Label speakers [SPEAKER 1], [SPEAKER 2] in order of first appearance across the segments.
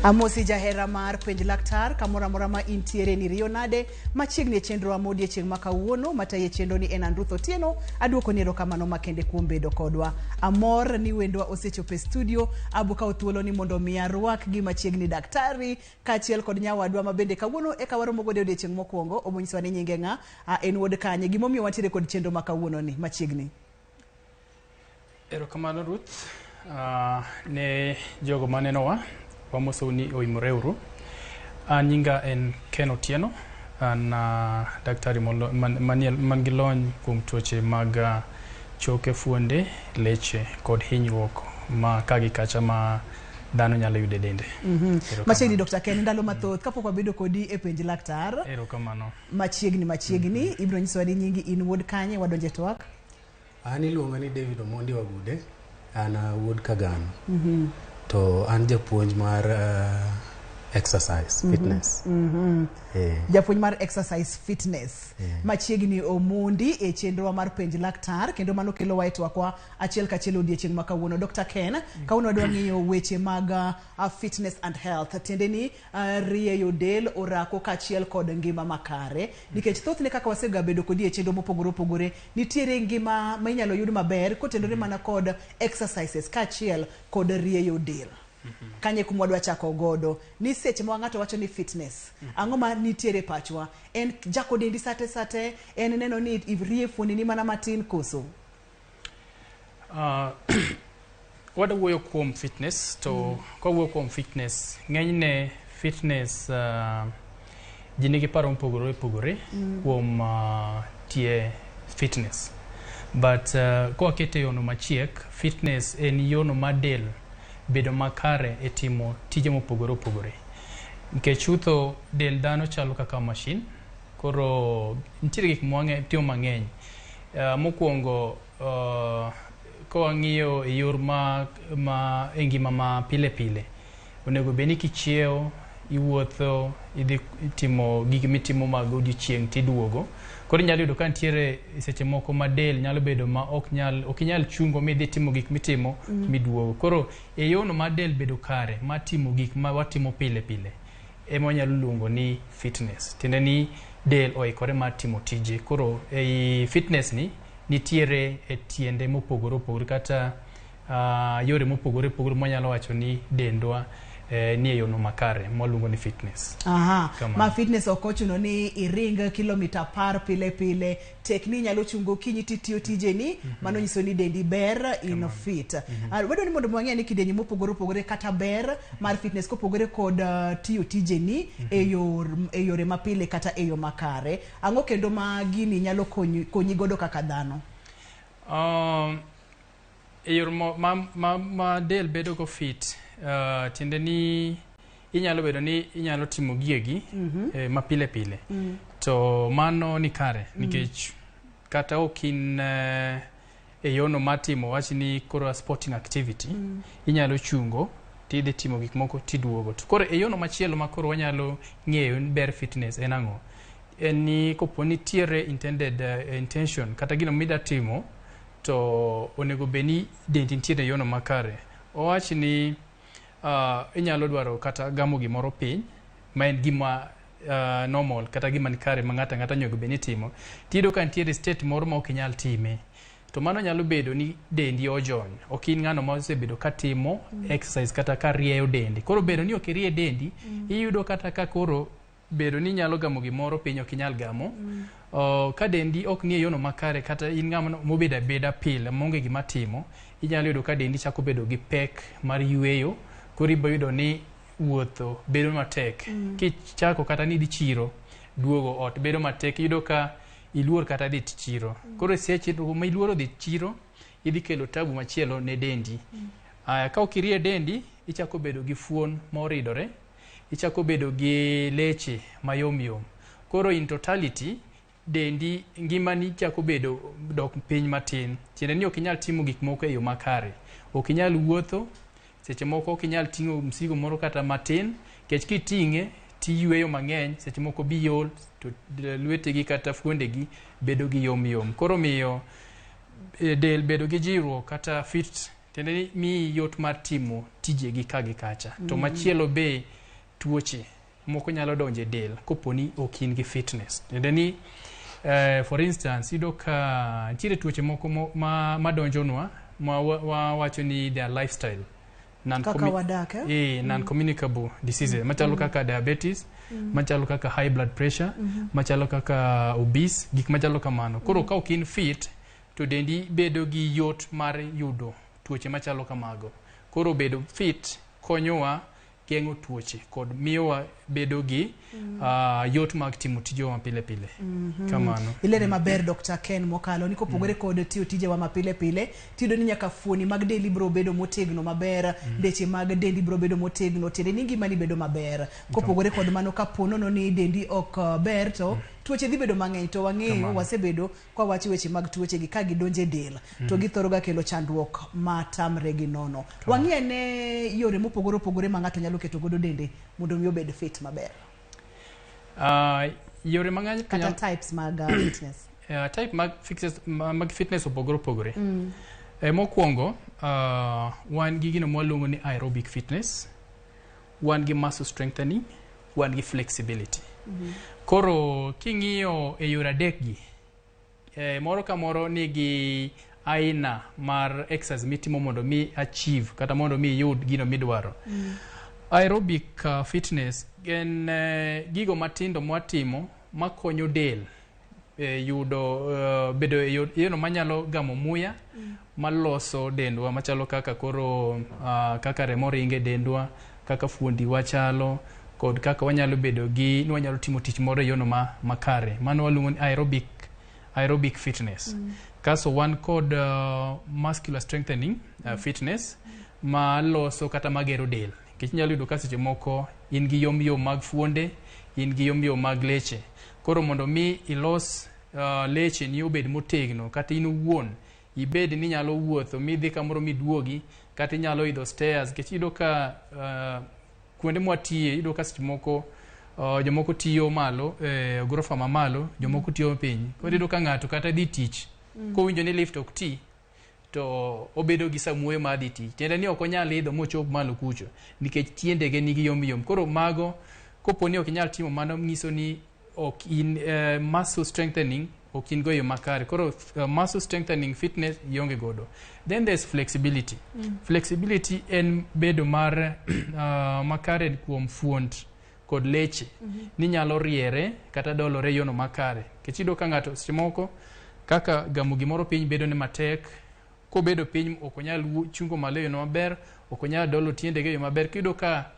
[SPEAKER 1] Amosi jahera mar penj laktar kamoro amora ma intiere ni riyo nade machiegni e chenro ma odiechieng' ma kawuono matayi e chenro ni en An Ruth Otieno aduoko ni erokamano makende kuom bedo kodwa. Amor ni wendwa osechopo e studio abo kawo thuolo ni mondo mi arwak gi machiegni daktari kaachiel kod nyawadwa ma bende kawuono eka waromo godo e odiechieng' mokwongo omonyisowa ni nyinge ng'a, en wuod kanye, gimomiyo wantiere kod chenro ma kawuono ni machiegni.
[SPEAKER 2] Erokamano Ruth. Ne jogo manenowa, wamosou ni oimore uru. An nyinga en Ken Otieno, an daktari man gi lony kuom tuoche mag choke, fuonde, leche kod hinyruok ma ka gi kacha ma dhano nyalo yudo e dende.
[SPEAKER 1] Machiegni Dr. Ken, ndalo mathoth kapok wabedo kodi e penj laktar.
[SPEAKER 2] Erokamano.
[SPEAKER 1] Machiegni machiegni, ibiro nyisowa ni nyingi in wuod kanye, wadonje twak.
[SPEAKER 3] An iluonga ni David Omondi Wagude, an wuod Kagano. To an japuonj mar exercise, fitness.
[SPEAKER 1] Japuonj mar exercise fitness. Machiegni Omondi e chenrowa mar penj laktar kendo mano kelowa e twakwa achiel kachiel odiechieng' ma kawuono. Dr. Ken, kawuono wadwa ng'iyo weche mag fitness and health. Tiende ni rieyo del, orako kaachiel kod ngima makare. Nikech thothne kaka wasega bedo kodi e chenro mopogore opogore, nitiere ngima ma inyalo yud maber kotenore mana kod exercises kaachiel kod rieyo del. Kanye kuma wadwa chako godo ni seche ma ng'ato wacho ni fitness, ang'o ma nitiere e pachwa? En jako dendi sate sate, en neno ni irie fuondini mana matin koso?
[SPEAKER 2] Wadwa wuoyo kuom fitness to kwawuoyo kuom fitness, ng'enyne fitness ji nigi paro mopogore opogore kuom tie fitness. But kwakete e yono machiek, fitness en yono ma del bedo makare e timo tije mopogore opogore. Nikech chutho del dhano chalo kaka machine, koro nitiere gik timo mang'eny. Mokwongo kawang'iyo e yor ma e ngima ma pile pile, onego bed ni kichiewo, iwuotho, idhi timo gik mitimo mag odiochieng' tiduogo. Koro inyalo yudo ka nitiere seche moko ma del nyalo bedo ma ok nyal, ok inyal chungo midhi timo gik mitimo miduogo. Koro e yono ma del bedo kare mar timo gik ma watimo pile pile, ema wanyalo luongo ni fitness. Tiende ni del oikore mar timo tije. Koro ei fitness ni nitiere e tiende mopogore opogore kata yore mopogore opogore mwanyalo wacho ni dendwa ni e yono makare mwaluongo ni fitness.
[SPEAKER 1] Aha,
[SPEAKER 2] Kamano.
[SPEAKER 1] ma fitness ok ochuno ni iring kilomita 10 pile pile, tek ni inyalo chungo okinyi titiyo tijeni, mano nyiso ni dendi ber, in fit. Wadwa ni mondo wang'e ni kidienje mopogore opogore kata ber mar fitness kopogore kod tiyo tijeni e yore mapile kata e yo makare. Ang'o kendo ma gini nyalo konyi godo kaka dhano?
[SPEAKER 2] E yor ma del bedo go fit, tiende ni inyalo bedo ni inyalo timo gigegi ma pile pile. To mano ni kare nikech kata ok in e yono mar timo wach ni koro sporting activity, inyalo chungo tidhi timo gik moko tiduogo. To koro e yono machielo ma koro wanyalo ng'eyo ni ber fitness en ang'o? En ni kopo nitiere intended intention kata gino mida timo to onego bed ni dendi nitiere e yono makare. Owach ni inyalo dwaro kata gamo gimoro piny ma en gima normal kata gima nikare ma ng'ato ang'ata onego bed ni timo. Tiyudo ka nitiere state moro ma ok inyal time. To mano nyalo bedo ni dendi ojony. Ok in ng'ano ma osebedo ka timo exercise kata ka rieyo dendi. Koro bedo ni ok irie dendi, iyudo kata ka koro bedo ni inyalo gamo gimoro piny ok inyal gamo. Ka dendi ok nie yono makare kata in ng'ama mobedo abeda pile maonge gima timo, inyalo yudo ka dendi chako bedo gi pek mar yueyo. Koro ibiro yudo ni wuotho bedo matek. Kichako kata ni idhi chiro, duogo ot bedo matek. Iyudo ka iluor kata dhi chiro. Koro seche ma iluoro dhi chiro, idhi kelo tabu machielo ne dendi. Aya, ka ok irie dendi, ichako bedo gi fuon moridore, ichako bedo gi leche mayom yom. Koro in totality, dendi ngimani chako bedo dok piny matin. Tiende ni ok inyal timo gik moko e yo makare. Ok inyal wuotho, seche moko ok inyal ting'o msigo moro kata matin, nikech kiting'e tiyweyo mang'eny, seche moko biol to lwetegi kata fuondegi bedo gi yom yom. Koro miyo del bedo gi jiwruok kata fit Tiende ni miyi yot mar timo tijegi ka gi kacha. To machielo be tuoche moko nyalo donjo e del kopo ni ok in gi fitness. Tiende ni for instance, iyudo ka nitiere tuoche moko madonjonwa ma wawacho ni they are lifestyle.
[SPEAKER 1] Kaka wadak, eh?
[SPEAKER 2] Non-communicable diseases machalo kaka diabetes, machalo kaka high blood pressure, machalo kaka obese, gik machalo kamano. Koro ka ok in fit to dendi bedo gi yot mar yudo tuoche machalo kamago. Koro bedo fit konyowa geng'o tuoche kod miyowa bedo gi yot mag timo tijewa mapile pile. Kamano.
[SPEAKER 1] Ilere maber, Dr. Ken Mokalo, ni kopogore kod tiyo tijewa mapile pile, tiyudo ni nyaka fuoni mag dendi biro bedo motegno maber, deche mag dendi biro bedo motegno, tiende ni ngimani bedo maber. Kopogore kod mano, kapo nono ni dendi ok ber, to tuoche dhi bedo mang'eny. To wang'eyo, wasebedo kwa wacho weche mag tuoche gi ka gidonjo e del to githoro ga kelo chandruok matamre gi nono. Wang'i ane yore mopogore opogore ma ng'ato nyalo keto godo dende mondo mi obed fit maber.
[SPEAKER 2] Yore mang'eny
[SPEAKER 1] kata types mag fitness.
[SPEAKER 2] Type mag fitness, mag fitness opogore opogore. Mokwongo, wan gi gino mwaluongo ni aerobic fitness, wan gi muscle strengthening, wan gi flexibility. Koro king'iyo e yore adek gi, moro ka moro nigi aina mar exercise mitimo mondo mi achieve kata mondo mi iyud gino midwaro. Aerobic fitness en gigo matindo mwatimo makonyo del yudo bedo e yono manyalo gamo muya maloso dendwa, machalo kaka koro kaka remo ringo e dendwa, kaka fuondiwa chalo, kod kaka wanyalo bedo gi ni wanyalo timo tich moro e yono makare. Mano waluongo ni aerobic fitness. Kaso wan kod muscular strengthening fitness maloso kata magero del. Nikech inyalo yudo ka seche moko in gi yom yom mag fuonde, in gi yom yom mag leche. Koro mondo mi ilos leche ni obed motegno, kata in owuon ibed ni inyalo wuotho midhi kamoro miduogi, kata inyalo idho stairs. Nikech iyudo ka kuonde mwatiye, iyudo ka seche moko jomoko tiyo malo e gorofa mamalo, jomoko tiyo piny. Koro iyudo ka ng'ato kata dhi tich, kowinjo ni lift ok ti, to obedo gi samuoyo mar dhi tich. Tiende ni ok onyal idho mochop malo kucho nikech tiendege nigi yom yom. Koro mago kopo ni ok inyal timo mano, nyiso ni ok in muscle strengthening ok in go e yo makare. Koro muscle strengthening fitness ionge godo. Then there's flexibility. Flexibility en bedo mar makare kuom fuond kod leche ni nyalo riere kata dolore e yono makare. Nikech iyudo ka ng'ato seche moko kaka gamo gimoro piny bedo ne matek, kobedo piny ok onyal chungo malo e yono maber, ok onyal dolo tiendege e yo maber. Kiyudo ka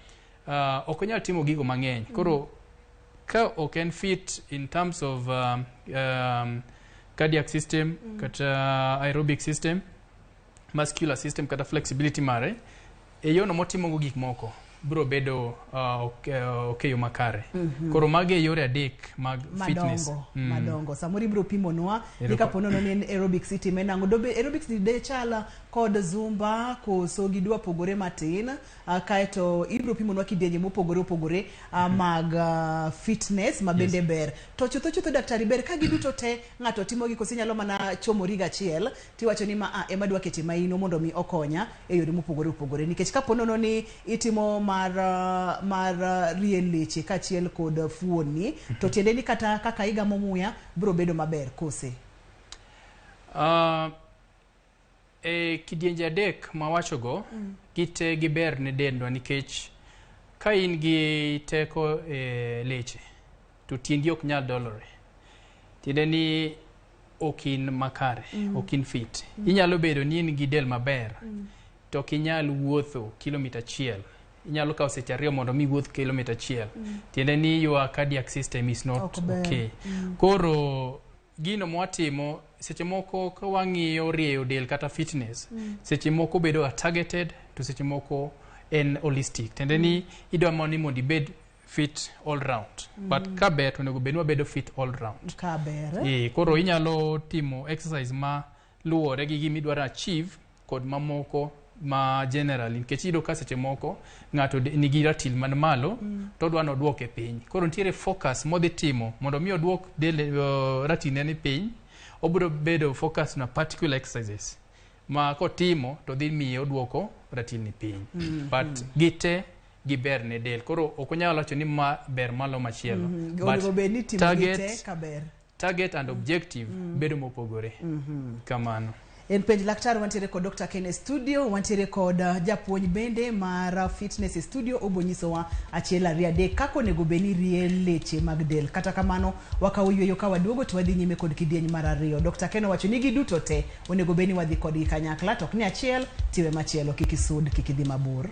[SPEAKER 2] ok onyal timo gigo mang'eny. Koro ka ok en fit in terms of cardiac system, kata aerobic system, muscular system kata flexibility mare, e yono motimogo gik moko biro bedo ok e yo makare. Koro magi e yore adek mag fitness.
[SPEAKER 1] Madongo, madongo. Samoro ibiro pimonwa ni kapo nono ni en aerobics itime nang'o. Dobe aerobics ni de chal kod zumba koso gidwa pogore matin, kaeto ibiro pimonwa kidienje mopogore opogore mag fitness ma bende ber. To chutho chutho, daktari, ber ka giduto te ng'ato timogi koso inyalo mana chomori gachiel tiwacho ni ma a ema adwa kete maino mondo mi okonya e yore mopogore opogore, nikech kapo nono ni itimo mar rie leche kaachiel kod fuonni, to tiende ni kata kaka igamo muya biro bedo maber kose?
[SPEAKER 2] E kidienje adek mawachogo, gite giber ne dendwa, nikech ka in gi teko e leche to tiendi ok nyal dolore, tiende ni ok in makare, ok in fit. Inyalo bedo ni in gi del maber to ok inyal wuotho kilomita 1, inyalo kawo seche 2 mondo mi iwuoth kilomita 1, tiende ni your cardiac system is not
[SPEAKER 1] Ok ber.
[SPEAKER 2] okay. Koro gino mwatimo seche moko ka wang'iyo rieyo del kata fitness, seche moko bedo a targeted to seche moko en holistic. Tiende ni idwa mana ni mondo ibed fit all round, but ka ber to onego bed ni wabedo fit all round.
[SPEAKER 1] Ka ber.
[SPEAKER 2] Koro inyalo timo exercise ma luwore gi gima idwaro achieve kod mamoko ma general, nikech iyudo ka seche moko ng'ato nigi ratil man malo to odwa ni oduoke piny. Koro nitiere focus modhi timo mondo mi oduok del ratilne ni piny, obiro bedo focus na particular exercises. Ma kotimo to dhi miye oduoko ratil ni piny. But gite giber ne del. Koro ok onyal wacho ni ma ber malo machielo. But
[SPEAKER 1] Onego bed ni timo gi te kaber.
[SPEAKER 2] Target and objective bedo mopogore. Kamano.
[SPEAKER 1] En penj laktar wantiere kod Dr. Ken e studio, wantiere kod japuonj bende mar fitness e studio, obo nyisowa achiel ariyo adek kaka onego bed ni rie leche mag del. Kata kamano wakawo yweyo ka waduogo to wadhi nyime kod kidieny mar ariyo. Dr. Ken owacho ni giduto te onego bed ni wadhi kodgi kanyakla, to ok ni achiel tiwe machielo, kik isud, kik idhi mabor.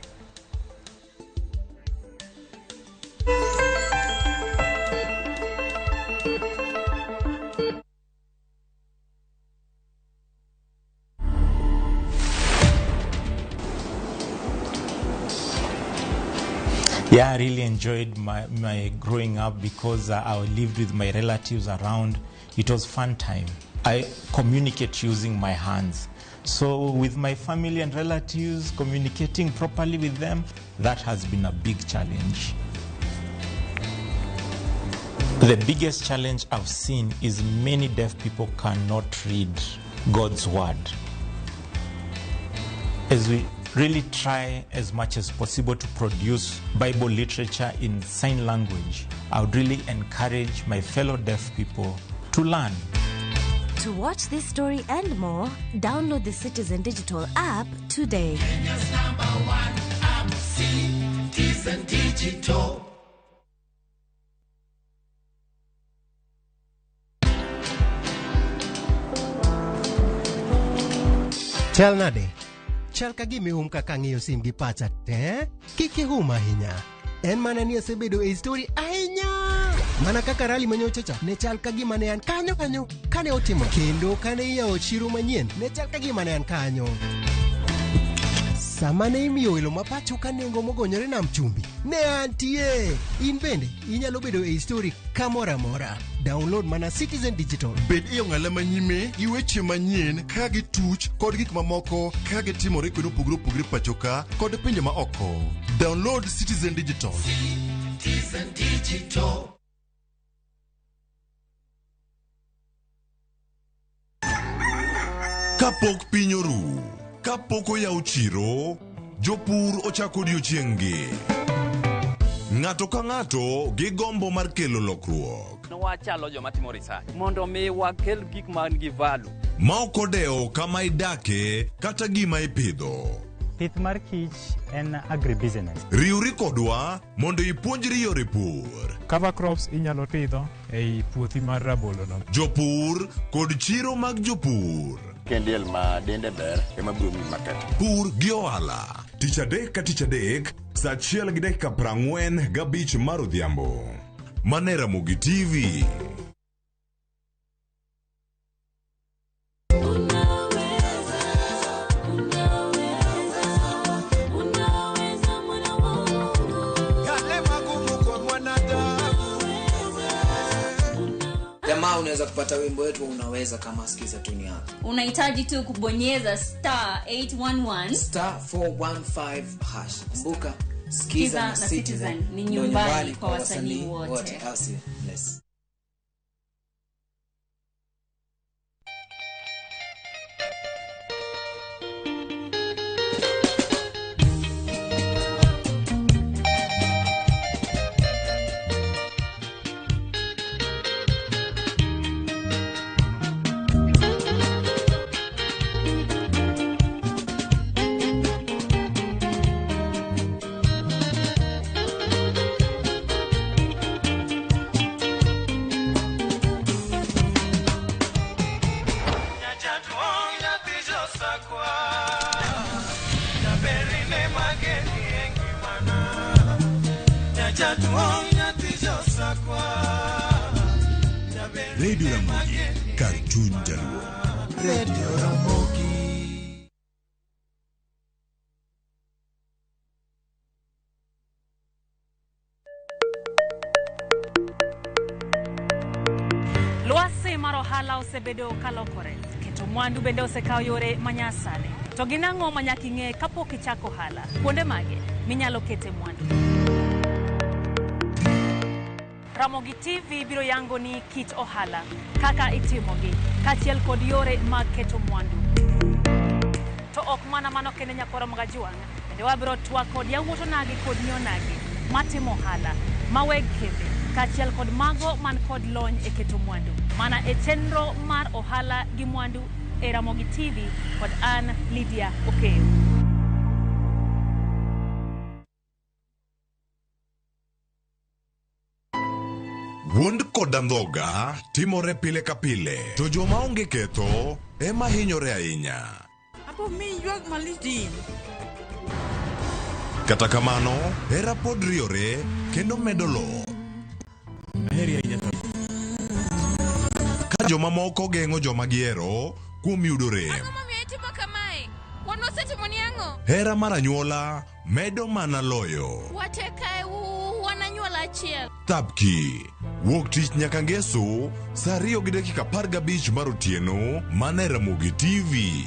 [SPEAKER 4] Yeah, I really enjoyed my growing up because I lived with my relatives around. It was fun time. I communicate using my hands. So with my family and relatives, communicating properly with them, that has been a big challenge. The biggest challenge I've seen is many deaf people cannot read God's word. As we really try as much as possible to produce Bible literature in sign language, I would really encourage my fellow deaf people to learn.
[SPEAKER 5] To watch this story and more, download the Citizen Digital app today.
[SPEAKER 6] Kenya's number one app, Citizen Digital.
[SPEAKER 7] Chal nade? Chal ka gima ihum kaka ang'iyo sim gi pacha te? Kik ihum ahinya. En mana ni asebedo e story ahinya. Mana kaka rally manyocha cha ne chal ka gima ne an kanyo kanyo kane otimo kendo kane iyawo chiro manyien ne chal ka gima ne an kanyo. Sama ne imiyo welo ma pacho ka nengo mogonyore nam chumbi ne antie. In bende inyalo bedo e story kamoro amora. Download mana Citizen Digital.
[SPEAKER 8] Bed e ong'ala manyime gi weche manyien ka gituch kod gik mamoko ka gitimore kuonde mopogore opogore pacho ka kod pinje ma oko. Download Citizen Digital.
[SPEAKER 6] Citizen Digital.
[SPEAKER 8] Kapok piny oru, kapok oyaw chiro, jopur ochako odiochieng'-gi. Ng'ato ka ng'ato gi gombo mar kelo lokruok.
[SPEAKER 9] Wachalo joma timo research mondo mi wakel gik man gi value.
[SPEAKER 8] Ma ok odewo kama idake kata gima ipidho.
[SPEAKER 10] Pith mar kich en agribusiness.
[SPEAKER 8] Riwri kodwa mondo ipuonjri yore pur.
[SPEAKER 11] Cover crops inyalo pidho ei puothi mar rabolo no.
[SPEAKER 8] Jopur kod chiro mag jopur.
[SPEAKER 12] Kendiel ma dende ber ema biro miyi market.
[SPEAKER 8] Pur gi ohala. Tich adek ka tich adek, saa 1:45 mar odhiambo. Mane Ramogi TV.
[SPEAKER 13] Jamaa, unaweza kupata wimbo wetu unaweza kama sikiza tuni yako.
[SPEAKER 14] Unahitaji tu kubonyeza star 811
[SPEAKER 13] star 415 hash. Kumbuka Skiza na Citizen
[SPEAKER 14] ni nyumbani kwa wasanii wote.
[SPEAKER 13] Bless.
[SPEAKER 8] Radio Ramogi, kar chuny jaluo.
[SPEAKER 6] Radio Ramogi.
[SPEAKER 15] Lwasi mar ohala osebedo kalokore, keto mwandu bende osekawo yore manyasani. To gin ang'o ma nyaka ing'e kapok ichako ohala? Kuonde mage minyalo kete mwandu? Ramogi TV biro yango ni kit ohala, kaka itimogi, kaachiel kod yore mag keto mwandu. ok mana mano kende nyakwaro mag Ajwang', bende wabiro twak kod yawuot onagi kod nyi onagi matimo ohala, ma weg kembe, kaachiel kod mago man kod lony e keto mwandu. Mana e chenro mar ohala gi mwandu e Ramogi TV kod an Lydia Okeyo.
[SPEAKER 8] Wuond kod andhoga timore pile ka pile, to joma onge ketho ema hinyore ahinya.
[SPEAKER 16] Apo mi ywak malich din.
[SPEAKER 8] Kata kamano, hera pod riyore kendo medo loth. Ka jomamoko geng'o joma gihero kuom yudo rem.
[SPEAKER 16] Ang'o momiyo itimo kamae? Wan wasetimoni ang'o?
[SPEAKER 8] Hera mar anyuola medo mana loyo.
[SPEAKER 16] Wate kae wan anyuola achiel.
[SPEAKER 8] Thapki. Wuok tich nyaka ngeso, saa 2:15 mar otieno, mana e Ramogi TV.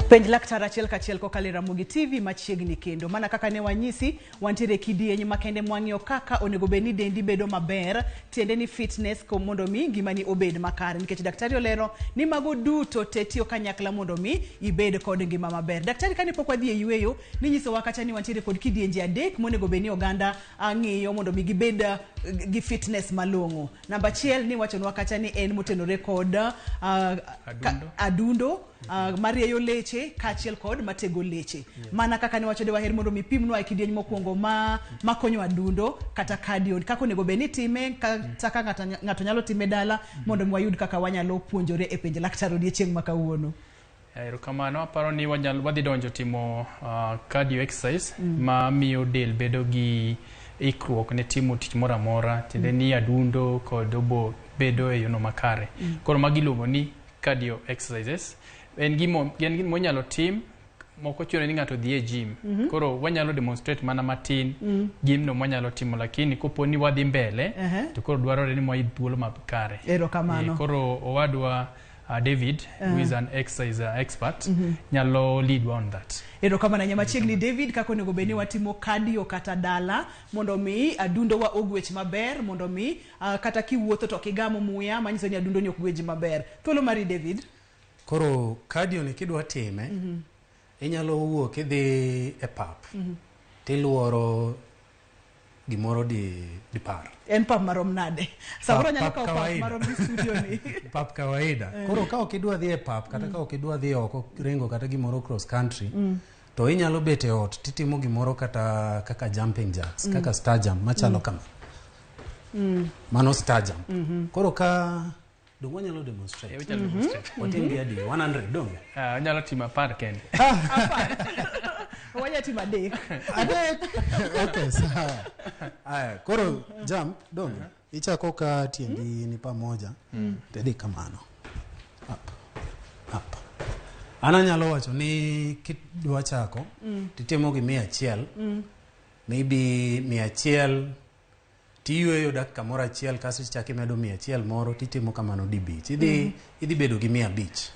[SPEAKER 1] Penj laktar achiel kachiel kokalo e Ramogi TV machiegni kendo. Mana kaka ne wanyisi, wantiere e kidieny makende mwang'iyo kaka onego bed ni dendi bedo maber, tiende ni fitness ko mondo mi ngimani obed makare. Nikech daktari olero ni mago duto te tiyo kanyakla mondo mi ibed kod ngima maber. Daktari, kane pok wadhi e yueyo, ninyisowa kacha ni wantiere kod kidienje adek monego bed ni oganda ng'iyo mondo mi gibed gi fitness malong'o. Namba achiel ni wachonwa kacha ni en motenore kod adundo marieyo leche kaachiel kod matego leche. Mana kaka ne wacho de waher mondo mi pimnwa e kidieny mokwongo ma makonyo adundo kata cardio, kaka onego bed ni time kata ka ng'ato nyalo time dala mondo mi wayud kaka wanyalo puonjore e penj laktar odiechieng' ma kawuono.
[SPEAKER 2] Erokamano, aparo ni wadhi donjo timo cardio exercise ma miyo del bedo gi ikruok ne timo tich moro amora, tiende ni adundo kod obo bedo e yono makare. Koro magi iluongo ni cardio exercises. En gimo inyalo tim moko chuno ni ng'ato dhi e gym. Koro wanyalo demonstrate mana matin gimno mwanyalo timo, lakini kopo ni wadhi mbele to koro dwarore ni wayud thuolo makare.
[SPEAKER 1] Erokamano.
[SPEAKER 2] Koro owadwa David, who is an exercise expert, nyalo lead on that.
[SPEAKER 1] Erokamano ahinya machiegni David, kaka onego bed ni watimo cardio kata dala mondo mi adundo wa ogwech maber, mondo mi kata kiwuotho to ok igamo muya manyiso ni adundo ni ok gwech maber. Thuolo mari David.
[SPEAKER 3] Koro cardio ni kidwa time, inyalo wuok idhi e pap, tiluoro gimoro dipar.
[SPEAKER 1] En pap marom nade? Samoro nyalo kawo pap marom gi studio ni.
[SPEAKER 3] Pap kawaida. Koro ka ok idwa dhi e pap, kata ka ok idwa dhi oko ringo kata gimoro cross country, to inyalo bet e ot titimo gimoro kata kaka jumping jacks, kaka star jump machalo kama. Mano star jump. Koro ka donge wanyalo demonstrate? Watim gi adi? 100 donge?
[SPEAKER 2] Wanyalo timo 10 kende.
[SPEAKER 1] Wanyalo timo 3.
[SPEAKER 3] 3? Okay, sawa. Aya, koro jump donge? Ichako ka tiendi ni pamoja, tidhi kamano. Up, up. An anyalo wacho ni kidwa chako, titimo gi 100, maybe 100 tiyueyo dakika moro achiel kasto ichako imedo 100 moro titimo kamano dibich. Idhi bedo gi 500.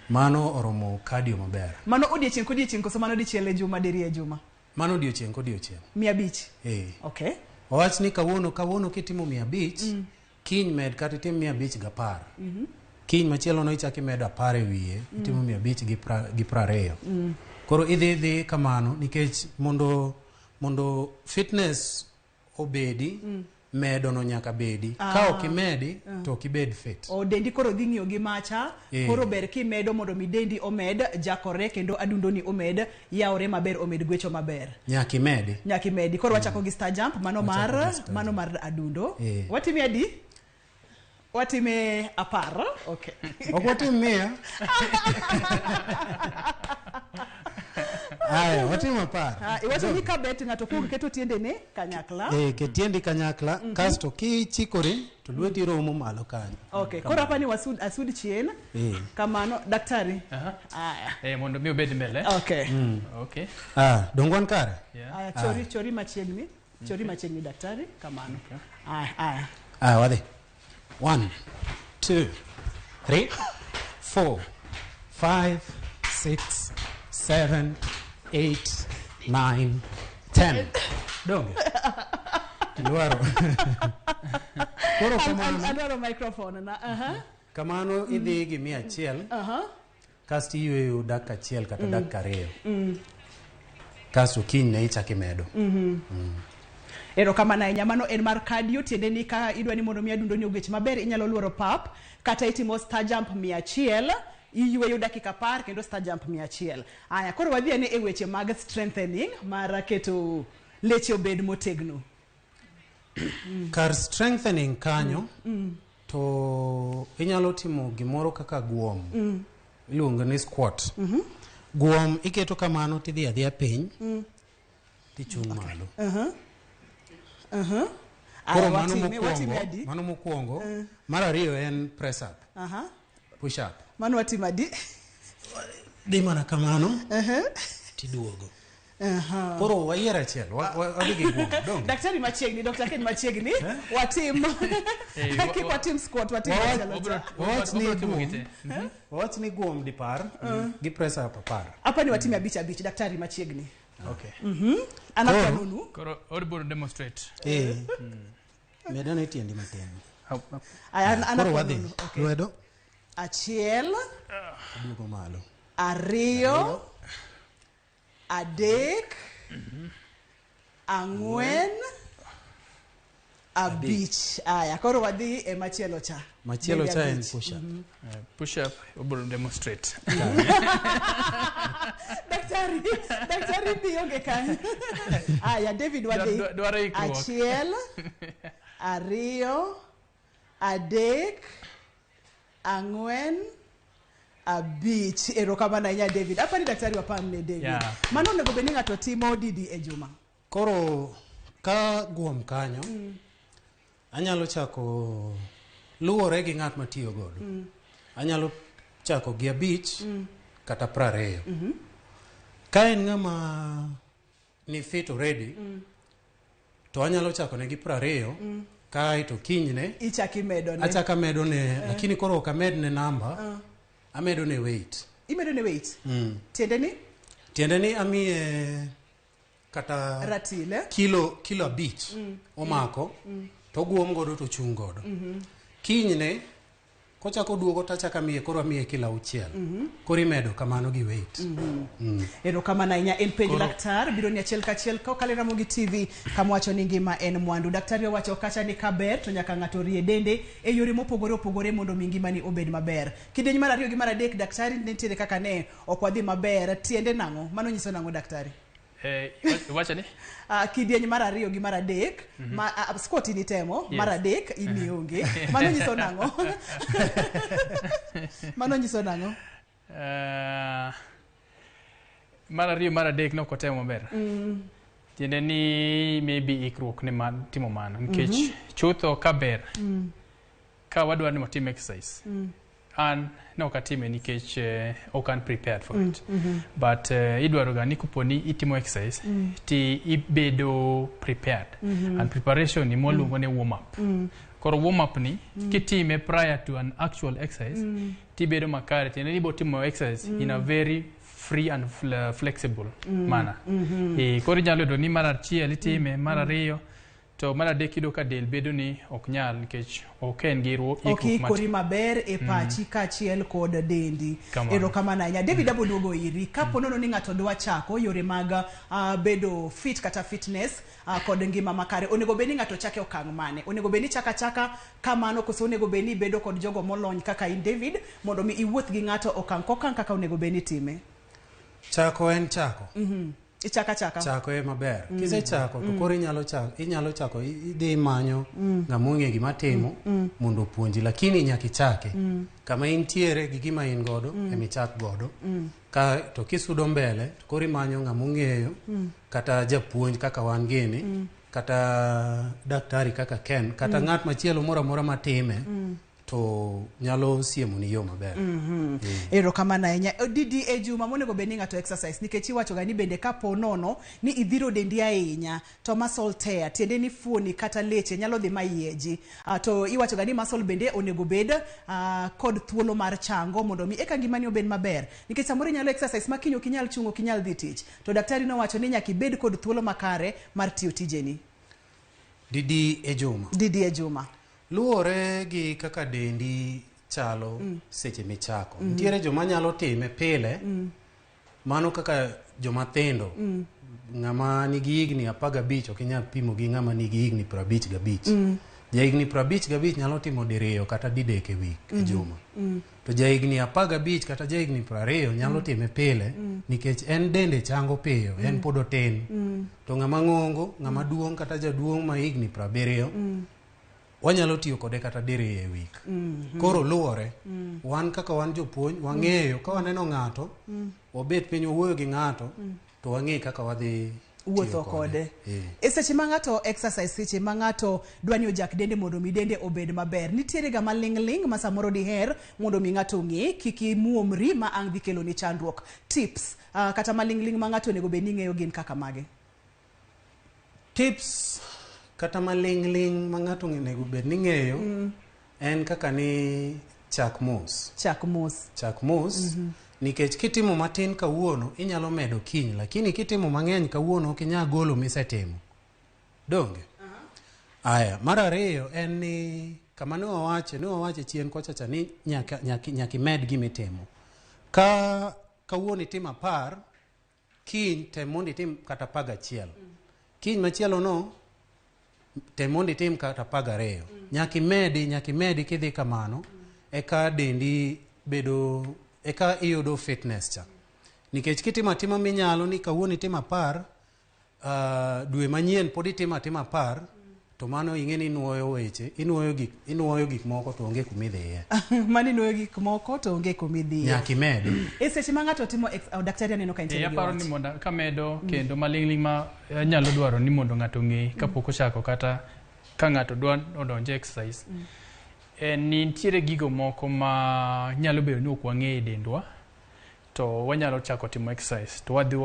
[SPEAKER 3] Mano oromo cardio maber.
[SPEAKER 1] Mano odiechieng' kodiechieng' koso mano dichiel e juma, diriyo e juma?
[SPEAKER 3] Mano odiechieng' kodiechieng'.
[SPEAKER 1] 500?
[SPEAKER 3] Eh.
[SPEAKER 1] Okay.
[SPEAKER 3] Owach ni kawuono kitimo 500, kiny med kata itim 510. Kiny machielo no ichako imedo 10 e wiye, itimo 520. Koro idhi kamano nikech mondo fitness obedi, medo no nyaka bedi. Ka ok imedi, to ok ibed fit.
[SPEAKER 1] O dendi koro dhi ng'iyo gi macha, koro ber kimedo mondo mi dendi omed jakore kendo adundo ni omed yawore maber, omed gwecho maber.
[SPEAKER 3] Nyaka imedi.
[SPEAKER 1] Nyaka imedi. Koro wachako gi star jump, mano mar adundo. Watime adi? Watime 10. Okay.
[SPEAKER 3] Ok watim 100. Aya, watimo 10.
[SPEAKER 1] Ah, iwacho ni ka bet ng'ato kuong keto tiendene kanyakla.
[SPEAKER 3] Eh, ket tiendi kanyakla kasto kichikori to lweti romo malo kanyo.
[SPEAKER 1] Okay, koro hapa ni wasud asud chien.
[SPEAKER 3] Eh.
[SPEAKER 1] Kamano daktari. Aya.
[SPEAKER 2] Mondo mi obed mbele.
[SPEAKER 1] Okay.
[SPEAKER 2] Okay.
[SPEAKER 3] Ah, dong wan kare?
[SPEAKER 1] Aya, chori chori machiegni. Chori machiegni daktari, kamano. Aya, aya.
[SPEAKER 3] Ah, wadhi. 1 2 3 4 5 6 7 8 9 10. Donge? Dwaro. Koro kamano,
[SPEAKER 1] Adwaro microphone na. Aha.
[SPEAKER 3] kamano idhi gi 100 kasto iyweyo dakika achiel kata dakika 2. Kasto kinyne ichako imedo.
[SPEAKER 1] Erokamano ahinya. Mano en mar cardio, tiende ni ka idwa ni mondo mi adundo ni ogwech maber, inyalo luoro pap kata itimo star jump 100, iyweyo dakika 10 kendo star jump 100. Aya, koro wadhi ane e weche mag strengthening mar keto leche obed motegno.
[SPEAKER 3] Kar strengthening kanyo to inyalo timo gimoro kaka guom. Iluongo ni squat. Guom iketo kamano tidhi adhiya piny tichung' malo. Koro
[SPEAKER 1] Aya,
[SPEAKER 3] mano
[SPEAKER 1] watime, watime
[SPEAKER 3] mokwongo,
[SPEAKER 1] adi?
[SPEAKER 3] mano mokwongo. Mar ariyo en press up, push up.
[SPEAKER 1] Mano watimo adi?
[SPEAKER 3] Dhi mana kamano tiduogo. Koro wayier achiel, wadhi gi guom. Donge?
[SPEAKER 1] Daktari machiegni, Dr. Ken machiegni, watim. Kik watim squat, watim machielo cha.
[SPEAKER 3] Wawach ni
[SPEAKER 2] Wabro timo
[SPEAKER 3] guom,
[SPEAKER 2] gi te.
[SPEAKER 3] wawach ni guom dipar gi press up 10.
[SPEAKER 1] Hapa ni watime abich abich, daktari machiegni.
[SPEAKER 2] Okay.
[SPEAKER 1] An
[SPEAKER 3] Koro-
[SPEAKER 1] akwanonu.
[SPEAKER 2] Koro odibiro demonstrate.
[SPEAKER 3] Eh. Medane tiendi matin.
[SPEAKER 1] Aya, an
[SPEAKER 3] Koro wadhi.
[SPEAKER 1] akwanonu. Okay.
[SPEAKER 3] Lwedo
[SPEAKER 1] Achiel,
[SPEAKER 3] duogo malo.
[SPEAKER 1] ariyo, adek, ang'wen, abich. Aya, koro wadhi e machielo cha.
[SPEAKER 3] Machielo
[SPEAKER 1] Bende
[SPEAKER 3] cha en
[SPEAKER 1] abich.
[SPEAKER 3] push up.
[SPEAKER 2] Push up, obiro demonstrate.
[SPEAKER 1] Daktari, daktari bi onge kanyo. Aya, David wadhi.
[SPEAKER 2] Dwaro ikruok.
[SPEAKER 1] Achiel, ariyo, adek, ang'wen, abich. Erokamano ahinya David. Apani daktari wapamne David.
[SPEAKER 2] Yeah.
[SPEAKER 1] Mano onego bed ni ng'ato timo didi e juma.
[SPEAKER 3] Koro ka guom kanyo anyalo chako luwore gi ng'at matiyo godo. Anyalo chako gi 5 kata 20. Ka en ng'ama ni fit already to anyalo chako ne gi 20 kaeto kinyne
[SPEAKER 1] Ichako imedo ne.
[SPEAKER 3] achako amedo ne lakini koro ok amed ne namba amedo ne weight.
[SPEAKER 1] Imedo ne weight. Tiende ni
[SPEAKER 3] Tiende ni amiye kata
[SPEAKER 1] ratil. eh?
[SPEAKER 3] kilo 5 omako to guom godo to chung' godo. Kinyne kochako duogo tachako amiye koro amiye kilo 6. Koro imedo kamano gi weight.
[SPEAKER 1] Erokamano ahinya. En penj laktar biro ni achiel kachiel kokalo e Ramogi TV kama wacho ni ngima en mwandu. Daktari owacho kacha ni kaber to nyaka ng'ato rie dende e yore mopogore opogore mondo mi ngimani obed maber. Kidieny mar 2 gi mar 3 daktari nitiere kaka ne ok wadhi maber. Tiende nang'o? Mano nyiso nang'o daktari?
[SPEAKER 2] Iwacho ni?
[SPEAKER 1] Kidieny mar 2 gi mar 3 ma squat initemo
[SPEAKER 2] Yes.
[SPEAKER 1] mar 3 inionge. Mano nyiso nang'o? Mano nyiso nang'o?
[SPEAKER 2] Mar 2 mar 3 nok otemo maber. Tiende ni maybe ikruok ne timo mano nikech chutho ka ber ka wadwa ni watim exercise an ne ok atime nikech ok an prepared for it. But idwaro ga ni kopo ni itimo exercise ti ibedo prepared. And preparation ni mwaluongo ni warm up. Koro warm up ni kitime prior to an actual exercise tibedo makare, tiende ni ibotimo exercise in a very free and flexible manner. Koro inyalo yudo ni mar 1 itime, mar 2 to mar 3 iyudo ka del bedo ni ok nyal nikech ok en gi
[SPEAKER 1] Ok
[SPEAKER 2] ikruok
[SPEAKER 1] ikori maber e pachi kaachiel kod dendi.
[SPEAKER 2] Kamano.
[SPEAKER 1] Erokamano ahinya. David abo duogo iri. Kapo nono ni ng'ato dwa chako yore mag bedo fit kata fitness kod ngima makare, onego bed ni ng'ato chake okang' mane? Onego bed ni chaka chaka kamano koso onego bed ni ibedo kod jogo molony kaka in David mondo mi iwuoth gi ng'ato okang' kokang' kaka onego bed ni itime?
[SPEAKER 3] Chako en chako.
[SPEAKER 1] Ichaka chaka.
[SPEAKER 3] Chako e maber. Kisechako to koro inyalo chako, inyalo chako idhi imanyo ng'ama ong'e gima timo mondo opuonji, lakini nyaka ichake. Kama intiere gi gima in godo emichak godo. Ka to kisudo mbele to koro imanyo ng'ama ong'eyo kata japuonj kaka wan gini, kata daktari kaka Ken, kata ng'at machielo moro amora matime to nyalo siemoni yo maber.
[SPEAKER 1] Erokamano ahinya. Didi e juma monego bed ni ng'ato exercise, nikech iwacho ga ni bende kapo nono ni idhiro dendi ahinya to muscle tear, tiende ni fuoni kata leche nyalo dhi mayieji. To iwacho ga ni muscle bende onego bed kod thuolo mar chango mondo mi eka ngimani obed maber, nikech samoro inyalo exercise ma kiny ok inyal chung', ok inyal dhi tich, to daktari nowacho ni nyaka ibed kod thuolo makare mar tiyo tijeni.
[SPEAKER 3] Didi e juma.
[SPEAKER 1] Didi e juma.
[SPEAKER 3] Luwore gi kaka dendi chalo seche michako. Nitiere joma nyalo time pile, mano kaka joma tindo. Ng'ama nigi higni 15 ok inyal pimo gi ng'ama nigi higni 55. Jahigni 55 nyalo timo diriyo kata didek e wik, e juma. To jahigni 15 kata jahigni 20 nyalo time pile nikech en dende chango piyo, en pod otin. To ng'ama ng'ongo, ng'ama duong' kata jaduong' ma higni 70 wanyalo tiyo kode kata diriyo e wik. Koro luwore. Wan kaka wan jopuonj, wang'eyo ka waneno ng'ato, wabet piny wawuoyo gi ng'ato, to wang'e kaka wadhi
[SPEAKER 1] wuotho kode. E seche ma ng'ato exercise, seche ma ng'ato dwa ni ojak dende mondo mi dende obed maber, nitiere ga maling'ling' ma samoro diher mondo mi ng'ato ong'e kik imuomri ma ang' dhi keloni chandruok. Tips kata maling'ling' ma ng'ato onego bed ni ng'eyo gin kaka mage?
[SPEAKER 3] Tips kata maling'ling' ma ng'ato onego bed ni ng'eyo en kaka ni chak mos.
[SPEAKER 1] Chak mos.
[SPEAKER 3] Chak mos. Nikech kitimo matin kawuono inyalo medo kiny, lakini kitimo mang'eny kawuono ok inyal golo misetimo. Donge? Aya, mar ariyo en ni kama ne wawache chien kocha cha ni nyaka imed gimitimo. Ka kawuono itimo 10, kiny tem mondo itim kata 11. Kiny machielo no tem mondo itim kata 12. Nyaka imedi kidhi kamano eka dendi bedo, eka iyudo fitness cha. Nikech kitimo atima minyalo ni kawuono itimo 10, dwe manyien pod itimo atima 10, to mano ing'e ni inuoyo weche, inuoyo gik moko to onge kumidhiye.
[SPEAKER 1] Mano inuoyo gik moko to onge kumidhiye.
[SPEAKER 3] Nyaka imedi.
[SPEAKER 1] E seche ma ng'ato timo daktari aneno ka intie gi
[SPEAKER 2] aparo ni mondo kamedo kendo maling'ling' ma nyalo dwaro ni mondo ng'ato ong'e kapok ochako kata ka ng'ato dwa odonje exercise. En ni nitiere gigo moko ma nyalo bedo ni ok wang'eyo e dendwa, to wanyalo chako timo exercise to wadhi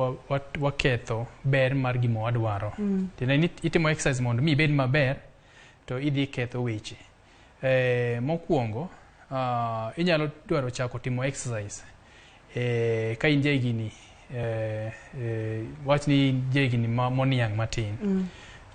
[SPEAKER 2] waketho ber mar gima wadwaro. Tiende ni itimo exercise mondo mi ibed maber to idhi ketho weche. Mokwongo, inyalo dwaro chako timo exercise ka in jahigni wach ni in jahigni moniang' matin.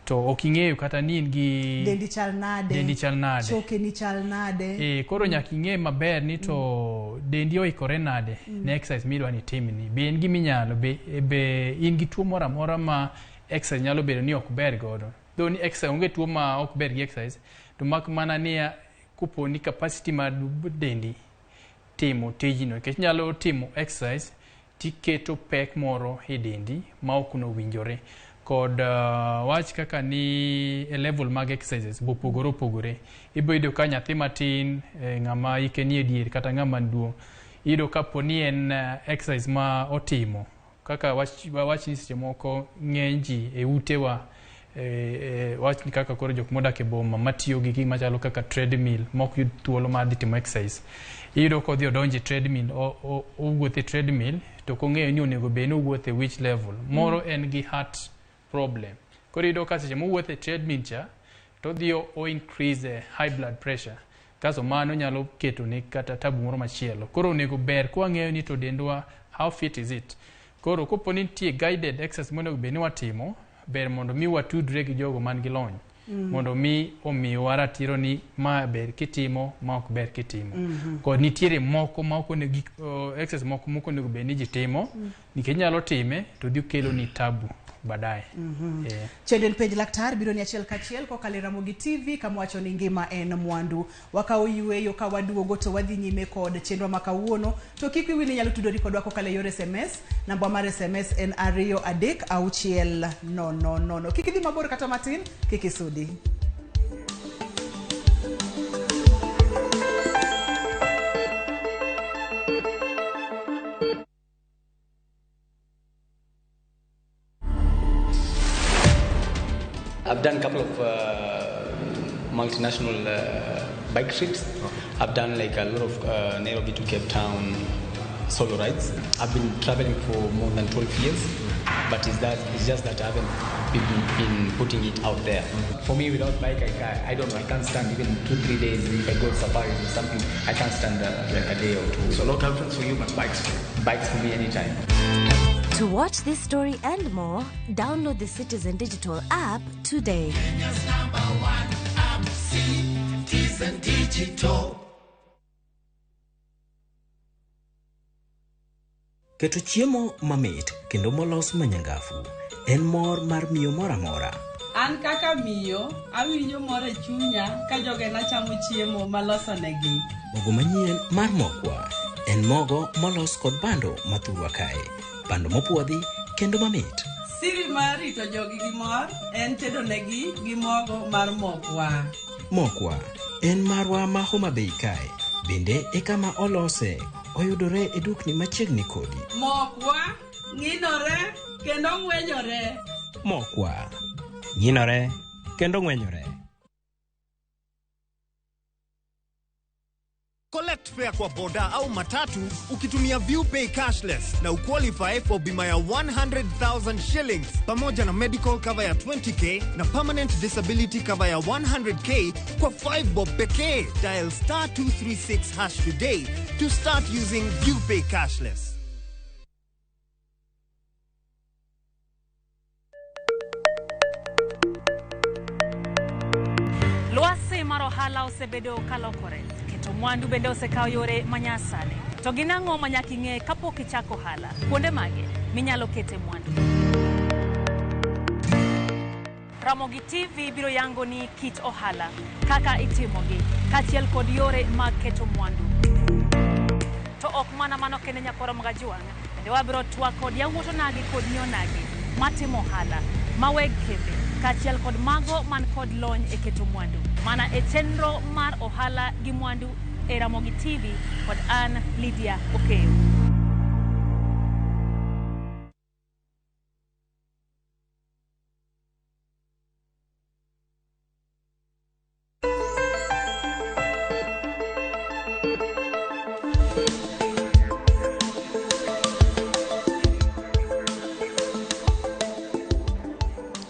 [SPEAKER 2] To ok ing'eyo kata ni in gi
[SPEAKER 1] dendi chal nade,
[SPEAKER 2] dendi chal nade,
[SPEAKER 1] choke ni chal nade.
[SPEAKER 2] Koro nyaka ing'e maber ni to dendi oikore nade ne exercise midwa ni timni. Be en gima inyalo, be in gi tuo moro amora ma exercise nyalo bedo ni ok ber godo. Though ni exercise onge tuo ma ok ber gi exercise, to mak mana ni kopo ni capacity mar dendi timo tijno, nikech nyalo timo exercise tiketo pek moro e dendi ma ok nowinjore. Kod wach kaka ni e level mag exercises bopogore opogore. Ibiro yudo ka nyathi matin, ng'ama hike nie dier kata ng'ama duong', iyudo kapo ni en exercise ma otimo kaka wach ni seche moko ng'eny ji e utewa, wach ni kaka koro jok modak e boma matiyo gi gik machalo kaka treadmill mok yud thuolo mar dhi timo exercise. Iyudo kodhi odonjo e treadmill, owuotho e treadmill to kong'eyo ni onego bed ni owuotho e which level. Moro en gi heart problem. Koro iyudo ka seche mowuotho e treadmill cha to odhi o increase high blood pressure. Kaso mano nyalo ketone kata tabu moro machielo. Koro onego ber ka wang'eyo ni to dendwa how fit is it. Koro kopo ni nitie guided exercise monego bed ni watimo, ber mondo mi watudre gi jogo man gi lony. Mondo mi omiwa ratiro ni ma ber kitimo, ma ok ber kitimo. Kod nitiere moko ma ok onego, exercise moko mok onego bed ni ji timo, nikech nyalo time to dhi kelo ni tabu baadaye. Yeah.
[SPEAKER 1] Chenro en Penj Laktar biro ni achiel kachiel kokalo e Ramogi TV kama wacho ni ngima en mwandu. Wakawo yueyo ka waduogo to wadhi nyime kod chenro ma kawuono. To kik wiwi ni inyalo tudori kodwa kokalo e yor SMS. Namba mar SMS en 23600. Kik idhi mabor kata matin, kik isudi.
[SPEAKER 17] I've done a couple of multinational bike trips. I've done like a lot of Nairobi to Cape Town solo rides. I've been traveling for more than 12 years, but it's just that I haven't been putting it out there. For me, without bike, I don't know. I can't stand even 2-3 days. If I go to safaris or something, I can't stand like a day or two.
[SPEAKER 18] So no girlfriends for you, but bikes for you.
[SPEAKER 17] Bikes for me anytime.
[SPEAKER 5] To watch this story and more, download the Citizen Digital app today.
[SPEAKER 6] Kenya's number one app, Citizen Digital.
[SPEAKER 19] Keto chiemo mamit kendo molos manyangafu en mor mar miyo moro amora.
[SPEAKER 20] An kaka miyo, awinjo mor e chunya ka jogena chamo chiemo malosonegi.
[SPEAKER 19] Mogo manyien mar Mokwa en mogo molos kod bando mathurwa kae, bando mopuodhi kendo mamit.
[SPEAKER 20] Siri mar rito jogi gi mor en tedo negi gi mogo mar Mokwa.
[SPEAKER 19] Mokwa en marwa ma Homa Bay kae, bende e kama olose, oyudore e dukni machiegni kodi.
[SPEAKER 20] Mokwa ng'inore kendo ng'wenyore.
[SPEAKER 19] Mokwa ng'inore kendo ng'wenyore.
[SPEAKER 21] Collect fare kwa boda au matatu ukitumia ViewPay cashless na uqualify for bima ya 100,000 shillings pamoja na medical cover ya 20k na permanent disability cover ya 100k kwa 5 bob pekee. Dial star 236 hash today to start using ViewPay cashless.
[SPEAKER 15] Lwasi mar ohala osebedo kalokore. Keto mwandu bende osekawo yore manyasani. To gin ang'o ma nyaka ing'e kapok ichako ohala? Kuonde mage minyalo kete mwandu? Ramogi TV biro yango ni kit ohala, kaka itimogi, kaachiel kod yore mag keto mwandu. To ok mana mano kende nyakoro magajuang', bende wabiro twak kod yawuot onagi kod nyionagi matimo ohala, maweg kembe, kaachiel kod mago man kod lony e keto mwandu. Mana e chenro mar ohala gi mwandu e Ramogi TV kod an Lydia Okeyo.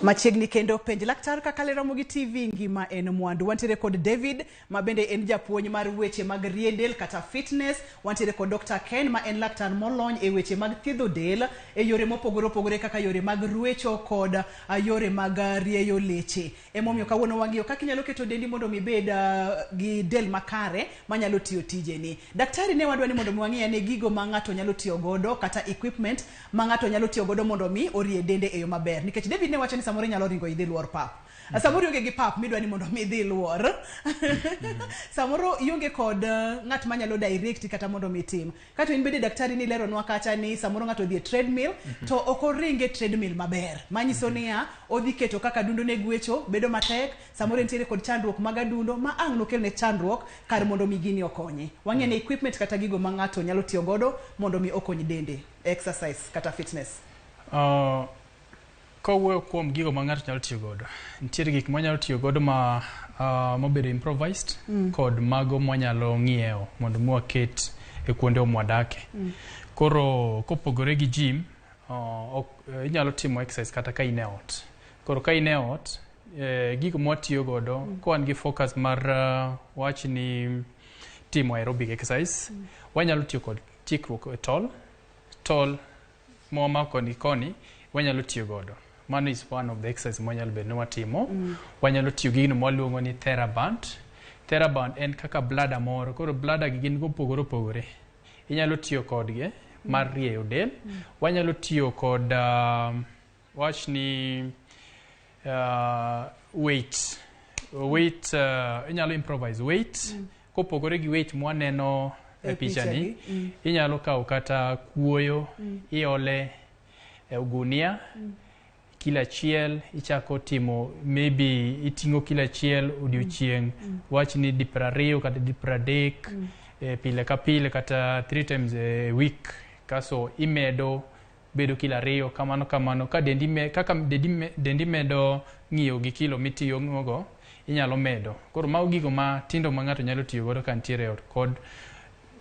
[SPEAKER 1] Machiegni kendo Penj Laktar kaka le Ramogi TV ngima en mwandu. Wantiere kod David ma bende en japuonj mar weche mag rie del kata fitness. Wantiere kod Dr. Ken ma en laktar molony e weche mag thiedho del e yore mopogore opogore kaka yore mag ruecho kod yore mag rieyo leche. Emomiyo kawuono wang'iyo kaka inyalo keto dendi mondo mi bed gi del makare manyalo tiyo tijeni. Daktari ne wadwa ni mondo mi wang'i ane gigo ma ng'ato nyalo tiyo godo kata equipment ma ng'ato nyalo tiyo godo mondo mi orie dende e yo maber. Nikech David ne wacho ni samoro inyalo ringo idhi luor pap. Samoro ionge gi pap midwa ni mondo mi idhi luor. Samoro ionge kod ng'at manyalo direct kata mondo mi tim. Kato in bende daktari ni leronwa kacha ni samoro ng'ato odhi e treadmill to ok oringe treadmill maber. Manyiso niya odhi keto kaka adundo ne gwecho bedo matek, samoro entiere kod chandruok mag adundo ma ang' nokelne chandruok kar mondo mi gini okonye. Wang'e ni equipment kata gigo ma ng'ato nyalo tiyo godo mondo mi okony dende, exercise kata fitness.
[SPEAKER 2] Kowuoyo kuom gigo ma ng'ato nyalo tiyo godo, nitiere gik mwanyalo tiyo godo ma mobedo improvised kod mago mwanyalo ng'iewo mondo mi waket e kuonde mwadake. Koro kopogore gi gym, inyalo timo exercise kata ka in e ot. Koro ka in e ot, gigo mwatiyo godo ka wan gi focus mar wach ni timo aerobic exercise, wanyalo tiyo kod chikruok e tol, tol mwamako koni koni wanyalo tiyo godo. Mano is one of the exercise mwanyalo bedo ni watimo. Wanyalo tiyo gi gino mwaluongo ni TheraBand. TheraBand en kaka bladder moro. Koro bladder gi gin gopogore opogore. Inyalo tiyo kodgi mar rieyo del. Wanyalo tiyo kod Wach ni weight. Weight inyalo improvise weight. Kopogore gi weight mwaneno e pichani, inyalo kawo kata kuoyo, iole e ogunia, kilo achiel ichako timo, maybe iting'o kilo achiel odiochieng', wach ni di 20 kata di 30 pile ka pile kata 3 times a week, kaso imedo bedo kilo 2 kamano kamano ka dendi kaka dendi medo ng'iyo gi kilo mitiyogo inyalo medo. Koro mago gigo matindo ma ng'ato nyalo tiyo godo ka nitiere e ot. Kod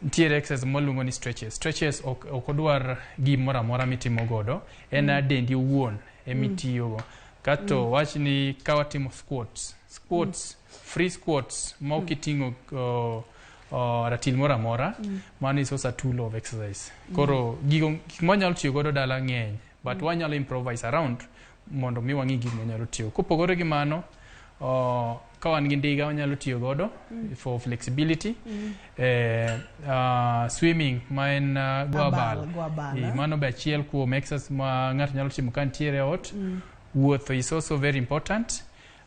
[SPEAKER 2] nitiere exercise mwaluongo ni stretches. Stretches ok odwar gimoro amora mitimo godo, en dendi owuon emitiyogo. Kato wach ni ka watimo squats, squats, free squats ma ok iting'o ratil moro amora, mano is also a tool of exercise. Koro gigo gik mwanyalo tiyo godo dala ng'eny, but wanyalo improvise around mondo mi wang'i gik mwanyalo tiyo. Kopogore gi mano, ka wan gi ndiga wanyalo tiyo godo for flexibility. Swimming ma en go abal.
[SPEAKER 1] Go abal, eh?
[SPEAKER 2] Mano be achiel kuom exercise ma ng'ato nyalo timo ka nitiere e ot. Wuotho is also very important.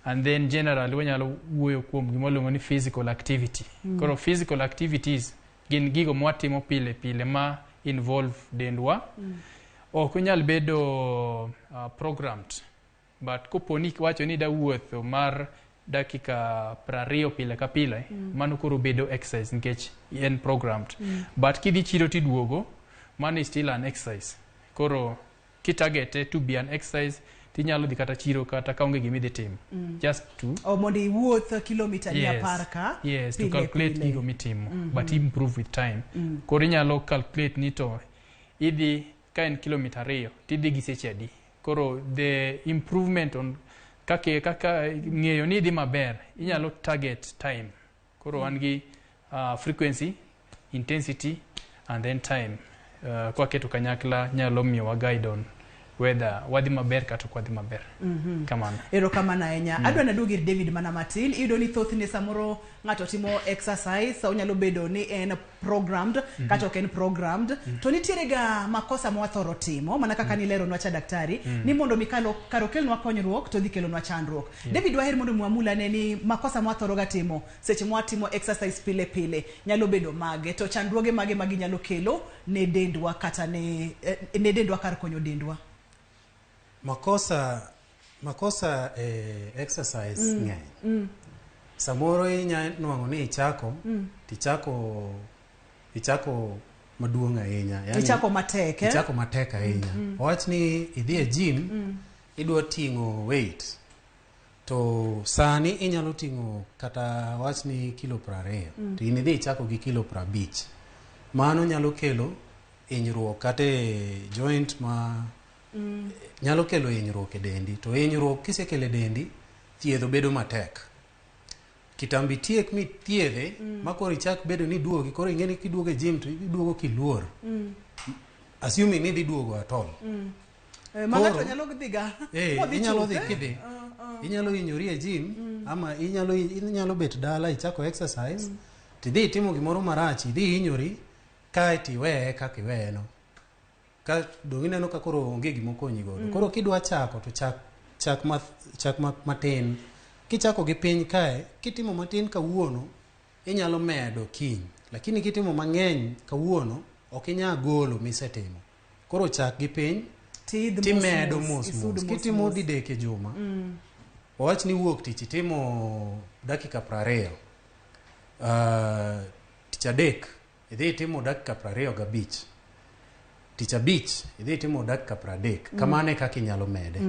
[SPEAKER 2] And then generally wanyalo wuoyo kuom gima waluongo ni physical activity. Koro physical activities gin gigo mwatimo pile pile ma involve dendwa. Ok onyal bedo programmed, but kopo ni iwacho ni ida wuotho mar dakika 20 pile ka pile, mano koro bedo exercise nikech en programmed. But kidhi chiro tiduogo, mano is still an exercise. Koro kitagete to be an exercise, tinyalo dhi kata chiro kata kaonge gima idhi timo. Just to
[SPEAKER 1] O mondo iwuoth kilomita ni 10 ka
[SPEAKER 2] yes, to
[SPEAKER 1] pile
[SPEAKER 2] calculate
[SPEAKER 1] pile.
[SPEAKER 2] gigo mitimo, but improve with time. Koro inyalo calculate ni to idhi ka en kilomita 2 tidhi gi seche adi. Koro the improvement on kaka ng'eyo ni idhi maber, inyalo target time. Koro wan gi frequency, intensity and then time. Kwaketo kanyakla nyalo miyowa guide on whether wadhi maber kata ok wadhi maber. Kamano.
[SPEAKER 1] Erokamano ahinya. Adwa naduog ir David mana matin. Iyudo ni thothne samoro ng'ato timo exercise, onyalo bedo ni en programmed kata ok en programmed, to nitiere ga makosa ma wathoro timo mana kaka nileronwa cha daktari, ni mondo mi kalo kar okelnwa konyruok to dhi kelonwa chandruok. David, waher mondo mi wamul ane ni makosa ma wathoro ga timo seche ma watimo exercise pile pile nyalo bedo mage, to chandruoge mage ma ginyalo kelo ne dendwa kata ne dendwa kar konyo dendwa.
[SPEAKER 3] Makosa exercise ng'eny. Samoro inya nwang'o ni ichako tichako ichako maduong' ahinya, yani,
[SPEAKER 1] ichako matek, eh?
[SPEAKER 3] Ichako matek ahinya. Wawach ni idhi e gym, idwa ting'o weight, to sani inyalo ting'o kata wach ni kilo 20, to in idhi ichako gi kilo 50. Mano nyalo kelo hinyruok kata e joint ma nyalo kelo hinyruok e dendi, to hinyruok kisekelo e dendi, thiedho bedo matek. Kitambo itiek mithiedhe, ma koro ichak bedo ni iduogi, koro ing'e ni kiduogo e gym to iduogo kiluor, assuming ni idhi duogo at all.
[SPEAKER 1] Ma ng'ato nyalo dhiga modhi
[SPEAKER 3] inyalo
[SPEAKER 1] chuth,
[SPEAKER 3] dhi
[SPEAKER 1] eh?
[SPEAKER 3] kidhi inyalo hinyori e gym, ama inyalo bet dala ichako exercise, tidhi itimo gimoro marach, idhi hinyori kae tiweye kaka iweye no, ka dong ineno ka koro onge gima okonyi godo. Koro kidwa chako to chak matin. Kichako gi piny kae, kitimo matin kawuono, inyalo medo kiny, lakini kitimo mang'eny kawuono, ok inyal golo misetimo. Koro chak gi piny,
[SPEAKER 1] Tiidh mos
[SPEAKER 3] timedo
[SPEAKER 1] mos,
[SPEAKER 3] mos
[SPEAKER 1] isud
[SPEAKER 3] mos.
[SPEAKER 1] mos
[SPEAKER 3] Kitimo
[SPEAKER 1] mos.
[SPEAKER 3] didek e juma, wawach ni wuok tich itimo dakika 20, tich adek idhi itimo dakika 25, tich abich idhi itimo dakika 30. Kamano e kaka inyalo mede.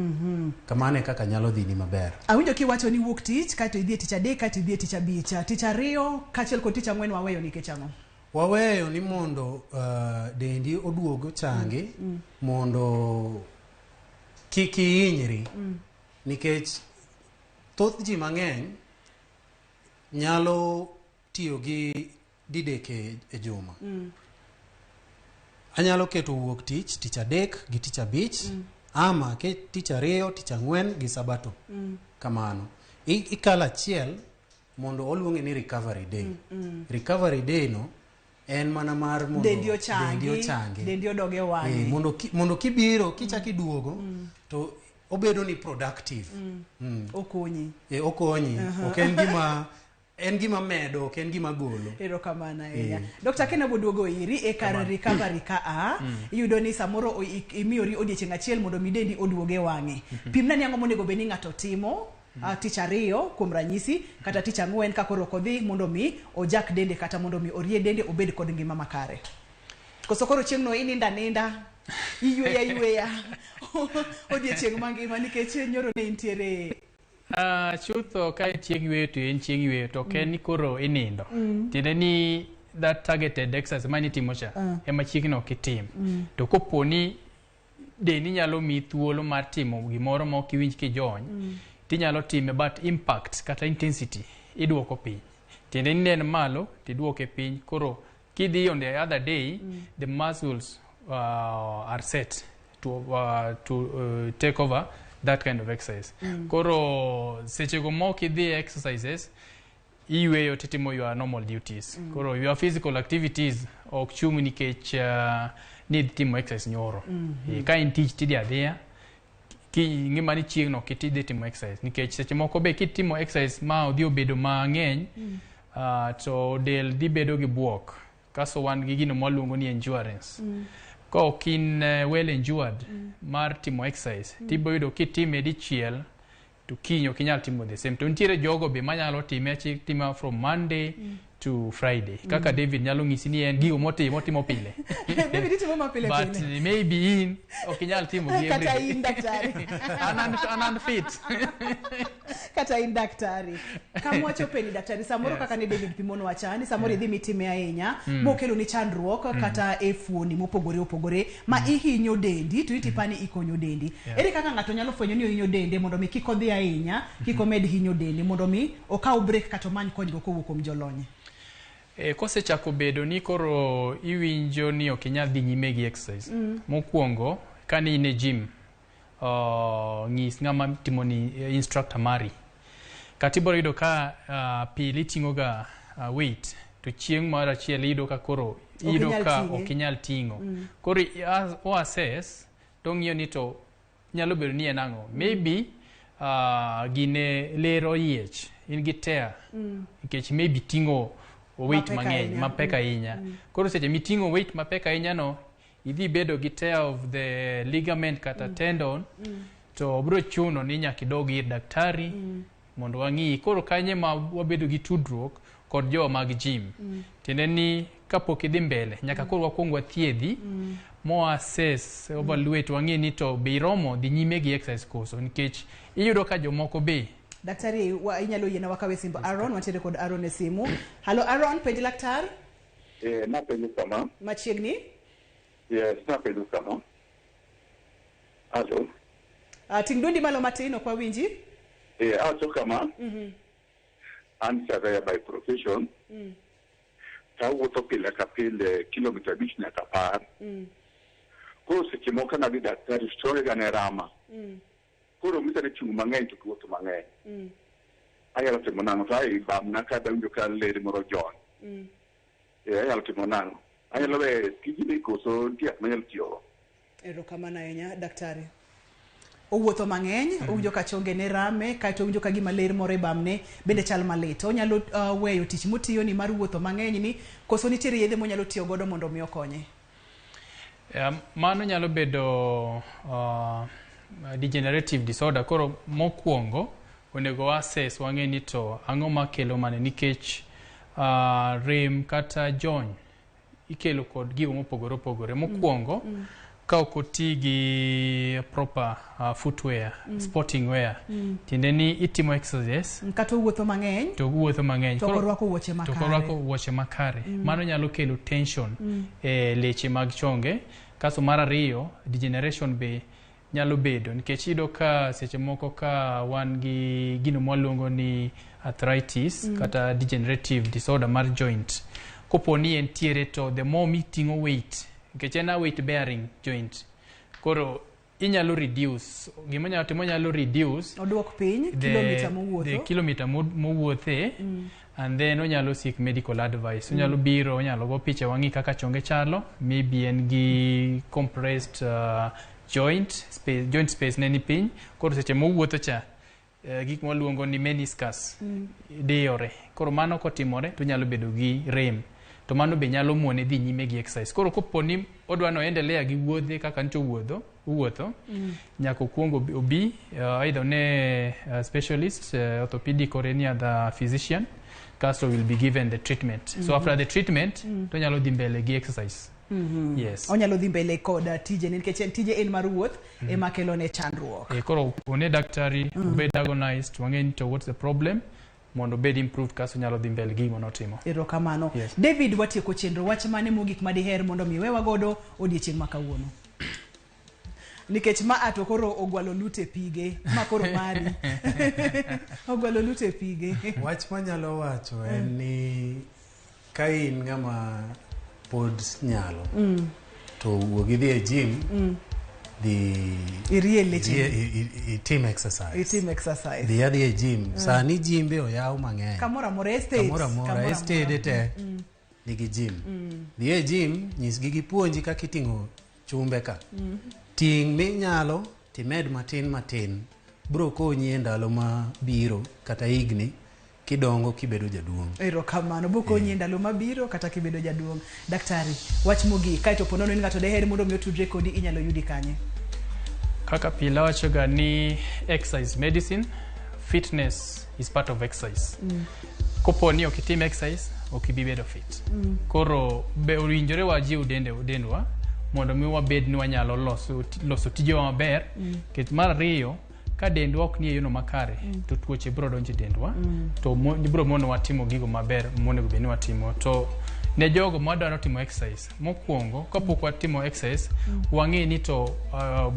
[SPEAKER 3] Kamano e kaka nyalo dhini maber.
[SPEAKER 1] Awinjo kiwacho ni wuok tich kaeto idhi e tich adek, kaeto idhi e tich abich, tich ariyo kaachiel kod tich ang'wen waweyo nikech ang'o?
[SPEAKER 3] Waweyo ni mondo dendi oduog ochangi, mondo kik ihinyri, nikech thoth ji mang'eny nyalo tiyo gi didek e juma. Anyalo keto wuok tich, tich adek gi tich abich, ama ke tich ariyo, tich ang'wen gi sabato. Kamano ikalo achiel mondo oluonge ni recovery day. Recovery day no en mana mar mondo
[SPEAKER 1] dendi ochangi,
[SPEAKER 3] dendi ochangi.
[SPEAKER 1] Dendi odog e wang'e.
[SPEAKER 3] Mondo kibiro kichak iduogo to Obedo ni productive.
[SPEAKER 1] Okonyi.
[SPEAKER 3] Okonyi. Ok en gima, en gima medo, ok en gima golo.
[SPEAKER 1] Erokamano ahinya. Dr. Ken aboduogo iri e kar recovery ka a iyudo ni samoro imiyori odiechieng' achiel mondo mi dendi oduog e wang'e. Pimna ni ang'o monego bed ni ng'ato timo tich ariyo kuom ranyisi kata tich ang'wen ka koro ok odhi mondo mi ojak dende kata mondo mi orie dende obed kod ngima makare. Koso koro chieng'no ininda ninda, iyweya yweya odiechieng' mangima nikech nyoro ne intiere.
[SPEAKER 2] Chutho ka en chieng' yweyo to en chieng' yweyo, to ok en ni koro inindo. Tiende ni that targeted exercise mane itimo cha ema chieng'no ok itim. To kopo ni dendi nyalo miyi thuolo mar timo gimoro ma ok iwinj kijony, tinyalo time, but impact kata intensity iduoko piny. Tiende ni ne en malo tiduoke piny. Koro kidhi on the other day, the muscles are set to take over that kind of exercise. Koro sechego mok idhi exercises, iyweyo titimo your normal duties. Koro your physical activities ok chung nikech ni idhi timo exercise nyoro. Ka in tich tidhi adhiya, ki ngima ni chieng' no ok idhi timo exercise, nikech seche moko be kitimo exercise ma odhi obedo mang'eny, to del dhi bedo gi buok. Kaso wan gi gino mwaluongo ni endurance. Ka ok in well endured mar timo exercise, tibo yudo kitime dichiel to kiny ok inyal timo the same. To nitiere jogo be manyalo time tima from Monday to Friday. Kaka David nyalo ng'isi ni en gigo motimo, otimo pile.
[SPEAKER 1] David itimo mapile
[SPEAKER 2] But
[SPEAKER 1] pile.
[SPEAKER 2] maybe in ok inyal timo gi
[SPEAKER 1] Kata
[SPEAKER 2] every day.
[SPEAKER 1] in daktari.
[SPEAKER 2] An fit.
[SPEAKER 1] Kata in daktari. Kamwachope ni daktari, samoro kaka ne David pimonwa cha, ni samoro idhi mitime ahinya, mokelo ni chandruok kata e fuoni mopogore opogore ma ihinyo dendi to itipani ikonyo dendi. Ere kaka ng'ato nyalo fwenyo ni ohinyo dende mondo mi kik odhi ahinya, kik omed hinyo dende, mondo mi okaw break kata omany konyruok kowuok kuom jolony?
[SPEAKER 2] Kosechako bedo ni koro iwinjo ni ok inyal dhi nyime gi exercise. Mokwongo, kane in e gym, ng'is ng'ama timo ni instructor mari. Kata ibiro yudo ka pile iting'o ga weight, to chieng' mar achiel iyudo ka koro iyudo ka ok inyal ting'o. Koro o assess to ong'iyo ni to nyalo bedo ni en ang'o. Maybe gine ler oyiech, in gi tear, nikech maybe ting'o weight mang'eny mapek ahinya. Koro seche miting'o weight mapek ahinya no, idhi bedo gi tear of the ligament kata tendon, to biro chuno ni nyaka idog ir daktari mondo wang'i. Koro kanyo ma wabedo gi tudruok kod jowa mag gym. Tiende ni kapok idhi mbele, nyaka koro wakwong wathiedhi, mo assess, evaluate, wang'i ni to be iromo dhi nyime gi exercise koso, nikech iyudo ka jomoko be.
[SPEAKER 1] Daktari, inyalo yiena wakawe simb Aaron, wantiere kod Aaron e simu. Halo Aaron, penj laktar.
[SPEAKER 4] Napenjo kama.
[SPEAKER 1] Machiegni.
[SPEAKER 4] Yes, napenjo kama. Halo.
[SPEAKER 1] Ting' dwondi malo matin, ok wawinji.
[SPEAKER 4] Awacho kama. An surveyor by profession. Tawuotho pile ka pile kilomita 5 nyaka 10. Koro seche moko nadhi daktari, chongega ne rama. Koro onyisa ni chung' mang'eny to wuotho mang'eny. Anyalo timo nang'o? To ai bamna ka awinjo ka ler moro jony. Anyalo timo nang'o? Anyalo weyo tijni koso nitie yath manyalo tiyogo?
[SPEAKER 1] Erokamano ahinya daktari. Owuotho mang'eny, owinjo ka chonge ne rame, kaeto owinjo ka gima ler moro e bamne bende chal malit. Onyalo weyo tich motiyo ni mar wuotho mang'eny ni, koso nitiere yedhe monyalo tiyo godo mondo mi okonye?
[SPEAKER 2] Mano nyalo bedo degenerative disorder. Koro mokwongo onego assess wang'e ni to ang'o makelo mane, nikech rem kata jony ikelo kod gigo mopogore opogore. Mokwongo, ka ok oti gi proper footwear, sporting wear, tiende ni itimo exercises
[SPEAKER 1] kata owuotho mang'eny,
[SPEAKER 2] to owuotho mang'eny,
[SPEAKER 1] to ok orwako wuoche
[SPEAKER 2] to ok orwako wuoche makare. Mano nyalo kelo tension e leche mag chonge. Kasto mar ariyo, degeneration be nyalo bedo, nikech iyudo ka seche moko ka wan gi gino mwaluongo ni arthritis kata degenerative disorder mar joint, kopo ni entiere to the more miting'o weight, nikech en a weight bearing joint, koro inyalo reduce gima onyalo timo, onyalo reduce
[SPEAKER 1] oduok piny kilomita mowuotho,
[SPEAKER 2] the kilomita mowuothe, and then onyalo seek medical advice. Onyalo biro, onyalo go picha wang'i kaka chonge chalo, maybe en gi compressed Joint space, joint space ne ni piny. Koro seche mowuotho cha, gik mwaluongo ni meniscus diyore. Koro mano kotimore to nyalo bedo gi rem. To mano be nyalo mone dhi nyime gi exercise. Koro kopo ni odwa no endelea gi wuodhe kaka ncho wuotho, nyaka okuong obi either ne specialist, orthopedic or any other physician, kasto will be given the treatment. So after the treatment, to nyalo dhi mbele gi exercise. Yes.
[SPEAKER 1] Onyalo dhi mbele kod tije nikech en tije en mar wuoth ema kelo ne chandruok.
[SPEAKER 2] Koro one daktari, obed diagnosed, wang'e ni to what's the problem, mondo obed improved, kasto nyalo dhi mbele gi gima notimo.
[SPEAKER 1] Erokamano.
[SPEAKER 2] Yes.
[SPEAKER 1] David, watieko chenro. Wach mane mogik madiher mondo mi wewa godo odiechieng' ma kawuono? Nikech ma a to koro ogwalo lute pige, ma koro mari. Ogwalo lute pige.
[SPEAKER 3] Wach manyalo wacho en ni ka in ng'ama pod nyalo to wuog idhi e gym, dhi
[SPEAKER 1] Irie leche.
[SPEAKER 3] Itim exercise.
[SPEAKER 1] Itim exercise.
[SPEAKER 3] Dhi adhi e gym. Sani gym be oyaw mang'eny.
[SPEAKER 1] Kamoro amora, estate.
[SPEAKER 3] Kamoro amora, estate te nigi gym. Dhi e gym, nyisgi gipuonji kaka iting'o chumbe ka. Ting' minyalo timed matin matin bro konyi e ndalo ma biro kata higni kidongo kibedo jaduong'.
[SPEAKER 1] Erokamano. Bokonyi e ndalo mabiro kata kibedo jaduong'. Daktari, wach mogik kaeto po nono ni ng'ato deher mondo mi otudre kodi, inyalo yudi kanye?
[SPEAKER 2] Kaka pile awachoga ni exercise medicine, fitness is part of exercise. Kopo ni ok itim exercise, ok ibi bedo fit. Koro be owinjore wajiw dendwa mondo mi wabed ni wanyalo loso tijewa maber. Nikech mar ariyo, ka dendwa ok ni e yono makare, to tuoche biro donjo e dendwa, to biro monowa timo gigo maber monego bed ni watimo. To ne jogo madwaro timo exercise, mokwongo kapok watimo exercise, wang'e ni to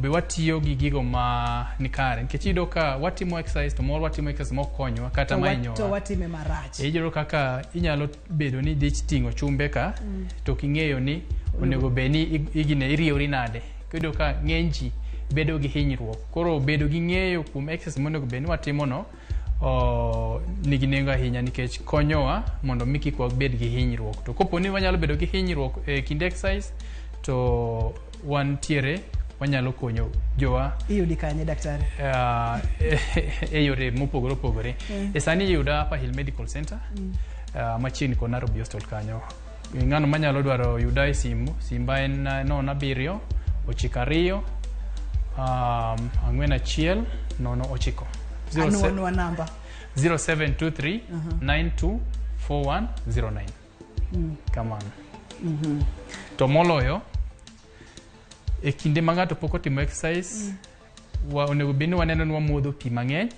[SPEAKER 2] be watiyo gi gigo ma nikare, nikech iyudo ka watimo exercise to moro watimo exercise mok konywa kata mahinyowa.
[SPEAKER 1] To watime marach.
[SPEAKER 2] Iyudo kaka inyalo bedo ni idhi ting'o chumbe ka, to ok ing'eyo ni onego bed ni igine iriewri nade. Iyudo ka ng'eny ji bedo gi hinyruok. Koro bedo gi ng'eyo kuom exercise monego bed ni watimo no nigi nengo ahinya, nikech konyowa mondo mi kik wabed gi hinyruok. To kopo ni wanyalo bedo gi hinyruok e kinde exercise, to wantiere wanyalo konyo jowa.
[SPEAKER 1] Iyudi kanye, daktari?
[SPEAKER 2] E yore mopogore opogore. E sani iyuda Upper Hill Medical Center, machiegni kod Nairobi Hospital kanyo. Ng'ano manyalo dwaro yuda e simu, simba en 07 92 41 09.
[SPEAKER 1] Anuonwa namba.
[SPEAKER 2] 0723 924109. Kamano. To moloyo, e kinde ma ng'ato pok otimo exercise, wa onego bed ni waneno ni wamodho pi mang'eny.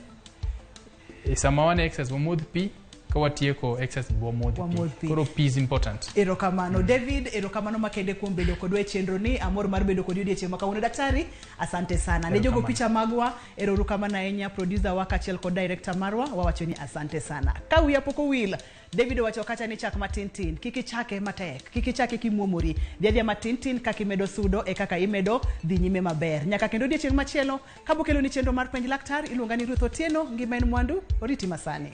[SPEAKER 2] E sama wan e exercise, wamodh pi. Ka watieko exercise, be wamodh
[SPEAKER 1] Wamodh
[SPEAKER 2] pi.
[SPEAKER 1] Pi.
[SPEAKER 2] Koro pi is important.
[SPEAKER 1] Erokamano. David, erokamano makende kuom bedo kodwa e chenro ni. Amor mar bedo kodi odiechieng' ma kawuono. Daktari, asante sana. Ne jogo
[SPEAKER 2] Erokamano.
[SPEAKER 1] picha magwa, erokamano ahinya. Producer wa kaachiel kod director marwa, wawacho ni asante sana. Ka wiya pok owil, David owacho kacha ni chak matin tin, kik ichake matek, kik ichake kimuomori. Dhi adhiya matin tin, kaka imedo sudo e kaka imedo dhi nyime maber. Nyaka kendo odiechieng' machielo, kabokelo ni chenro mar Penj Laktar, iluonga ni Ruth Otieno, ngima en mwandu, oriti masani.